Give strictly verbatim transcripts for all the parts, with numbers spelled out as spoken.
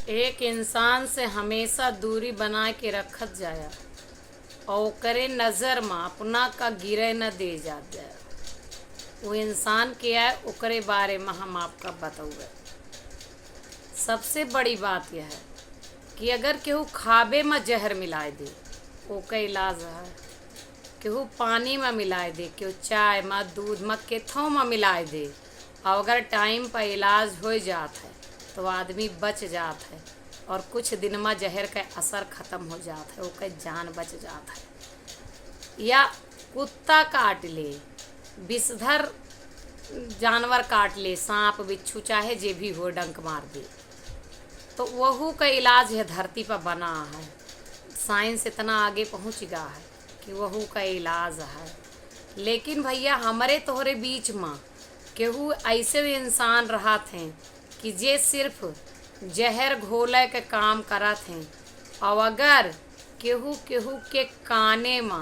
एक इंसान से हमेशा दूरी बनाए के रखत जाया और ओकरे नजर मा अपना का गिरे न दे जात जाया। वो इंसान के आए, ओकरे बारे मा हम आपका बतउबे। सबसे बड़ी बात यह है कि अगर केहू खाबे मा जहर मिलाए दे, ओकर इलाज है। केहू पानी मा मिलाए दे, केहू चाय मा, दूध मा, केथो मा मिलाए दे, और अगर टाइम पर इलाज हो जात है तो आदमी बच जात है और कुछ दिन मा जहर का असर खत्म हो जात है, ओकर जान बच जात है। या कुत्ता काट ले, विषधर जानवर काट ले, सांप, बिच्छू, चाहे जे भी हो, डंक मार दे, तो वहू का इलाज यह धरती पर बना है। साइंस इतना आगे पहुँच गया है कि वहू का इलाज है। लेकिन भैया, हमरे तोहरे बीच मा केहू ऐसे इंसान रहत हैं कि जे सिर्फ जहर घोले के काम करत हैं। और अगर केहू केहू के काने मा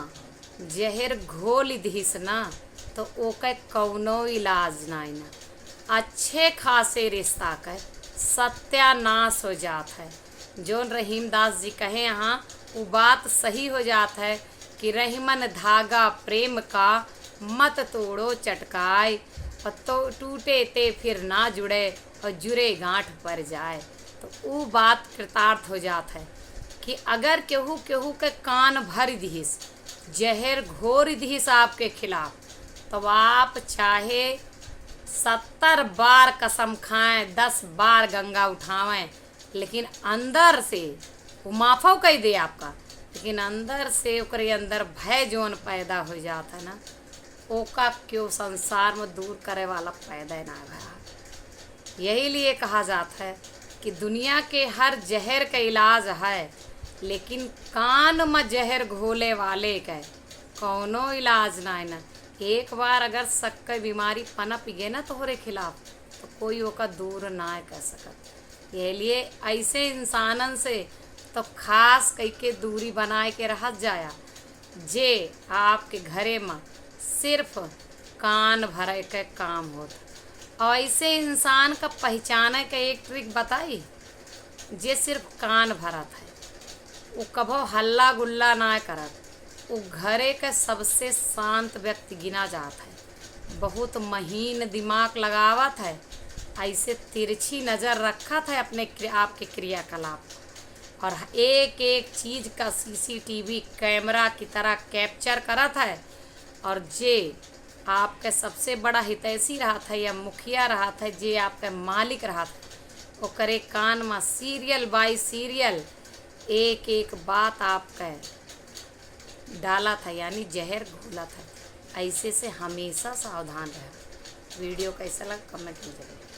जहर घोल दिहिस ना, तो ओके कौनो इलाज नाई ना। अच्छे खासे रिश्ता के सत्यानाश हो जात है। जौन रहीमदास जी कहे हैं, उ बात सही हो जात है कि रहीमन धागा प्रेम का मत तोड़ो चटकाए, और तो टूटे ते फिर ना जुड़े और जुरे गांठ पर जाए। तो उ बात कृतार्थ हो जात है कि अगर केहू केहू के कान भर दिहिस, जहर घोर दिहिस आपके खिलाफ, तो आप चाहे सत्तर बार कसम खाएं, दस बार गंगा उठावें, लेकिन अंदर से वो माफो कइ दे आपका, लेकिन अंदर से ओकरे अंदर भय जौन पैदा हो जात है ना, ओका केहू संसार में दूर करे वाला पैदा ना भया। यही लिए कहा जात है कि दुनिया के हर जहर का इलाज है, लेकिन कान में जहर घोले वाले के कौनो इलाज नाय ना। एक बार अगर शक के बीमारी पनप गए ना तोहरे खिलाफ, तो कोई ओका दूर नाय कर सकत। यह लिए ऐसे इंसानन से तो खास कइके दूरी बनाए के रहत जाया, जे आपके घरे में सिर्फ कान भरे के काम होत। और ऐसे इंसान का पहचाने के एक ट्रिक बताई, जे सिर्फ कान भरत है, वो कभो हल्ला गुल्ला ना करत, वो घरे के सबसे शांत व्यक्ति गिना जात है। बहुत महीन दिमाग लगावत है, ऐसे तिरछी नजर रखत है अपने क्रि-, आपके क्रियाकलाप पर। और एक एक चीज का सीसीटीवी कैमरा की तरह कैप्चर करत है। और जे आपके सबसे बड़ा हितैषी रहत है या मुखिया रहत है, जे आपके मालिक रहत है, ओकरे कान में सीरियल बाय सीरियल एक एक बात आपके डालत है, यानी जहर घोलत है। ऐसे से हमेशा सावधान रहे। वीडियो कैसा लगा, कमेंट में जरूर।